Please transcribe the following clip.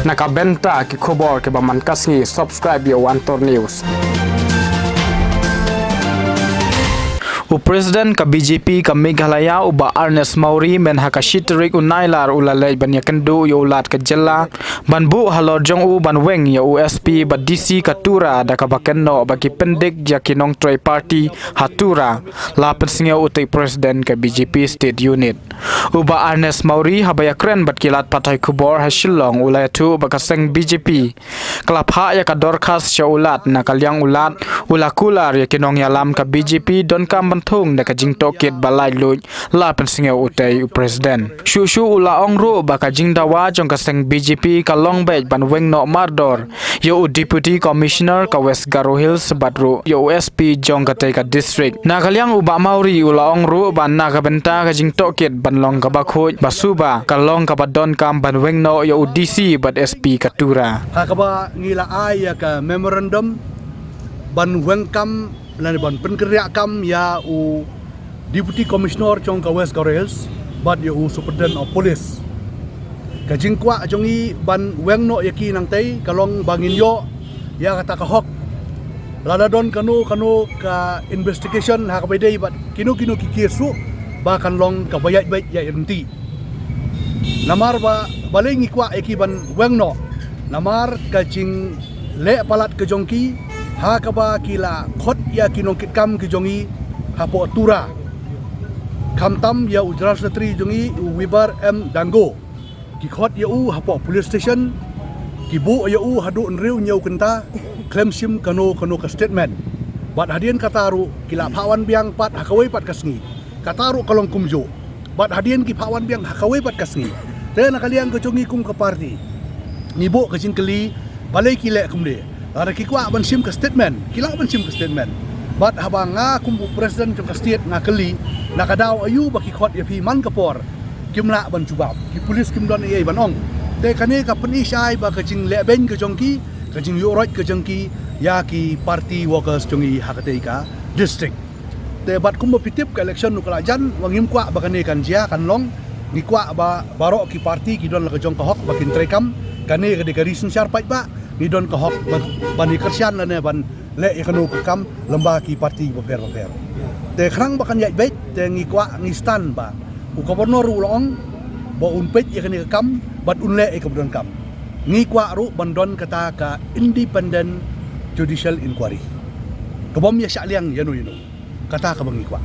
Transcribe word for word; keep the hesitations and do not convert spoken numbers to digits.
Na ka bynta ki khubor kiba man ka sngi, subscribe ïa u Antor News. U President ka B J P ka Meghalaya, u Bah Ernest Mawrie, mynha ka shi tarik u Nailar u la leit ban ïakynduh ïa u Lat ka jylla ban buh halor jong u ban weng ïa u S P bad D C ka Tura da kaba kynnoh ba ki pyndik ïa ki nongtrei party ha Tura, la pynsngew u tei President ka B J P State Unit. U Bah Ernest Mawrie haba ïakren bad ki lad pathai khubor ha Shillong u la ïathuh ba ka seng B J P ka la phah ïa ka dorkhas sha u Lat. Na ka liang u Lat u la kular ïa ki nongïalam ka B J P donkam ban thung da ka jingtohkit ba laitluid, la pynsngew u tei u President. Shuh shuh u la ong ruh ba ka jingdawa jong ka seng B J P ka long beit ban weng noh mardor ïa u Deputy Commissioner ka West Garo Hills bad ruh ïa u S P jong katei ka district. Na ka liang u Bah Mawrie u la ong ruh ba na ka bynta ka jingtohkit ban long kaba khuid ba suba, ka long kaba donkam ban weng noh ïa u D C bad S P ka Tura. Ha kaba ngi la ai ïa ka memorandum ban weng kam lane ban pynkynriah kam ïa u Deputy Commissioner jong ka West Garo Hills bad ïa u Superintendent of Police. Ka jingkwah jong ngi ban weng noh ïa ki nangtei ka long ba ngin ïoh ïa kata ka hok. Lada don kano kano ka investigation ha kaba ïadei bad kino kino ki case ruh, ba kan long kaba ïaid beit ïaid ryntih. Namar ba balei ngi kwah ïa ki ban weng noh? Namar ka jingleh palat ka jong ki ha kaba ki la khot ïa ki nongkitkam ki jong ngi hapoh Tura, khamtam ïa u General Secretary jong ngi, u Wibar M Dango. Ki khot ïa u hapoh police station, ki buh ïa u haduh hynriew hynñiew kynta khlem shim kano kano ka statement. Bad hadien kata ruh ki la phah wan biang pat ha kawei pat ka sngi. Kata ruh ka long kumjuh. Bad hadien ki phah wan biang ha kawei pat ka sngi, te na ka liang ka jong ngi kum ka party, ngi buh ka jingkylli, balei ki leh kumne? Lada ki kwah ban shim ka statement, ki lah ban shim ka statement. Bad haba nga kum u President jong ka state nga kylli, na ka daw aïu ba ki khot ïa phi man ka por kim lah ban jubab? Ki police kim don ei ei ban ong. Te kane ka pyni shai ba ka jinglehbeiñ ka jong ki, ka jingïuhroit ka jong ki ïa ki party workers jong ngi ha katei ka district. Te bad kumba phi tip, ka election ruh ka la jan, wa ngim kwah ba kane kan jia kan long. Ngi kwah ba baroh ki party ki don la ka jong ka hok ba kin treikam. Kane ka dei ka ri synshar paidbah, ngi don ka hok ban, ban ïa kyrshan lane ban leh ïa kano ka kam lem bad ki party bapher bapher. Te khnang ba kan ïaid beit, te ngi kwah, ngi stand ba u Governor ruh u la ong ba un peit ïa kane ka kam bad un leh ïa kaba donkam. Ngi kwah ruh ban don kata ka independent judicial inquiry. Ka bym ïa shah liang ïano ïano. Kata kaba ngi kwah.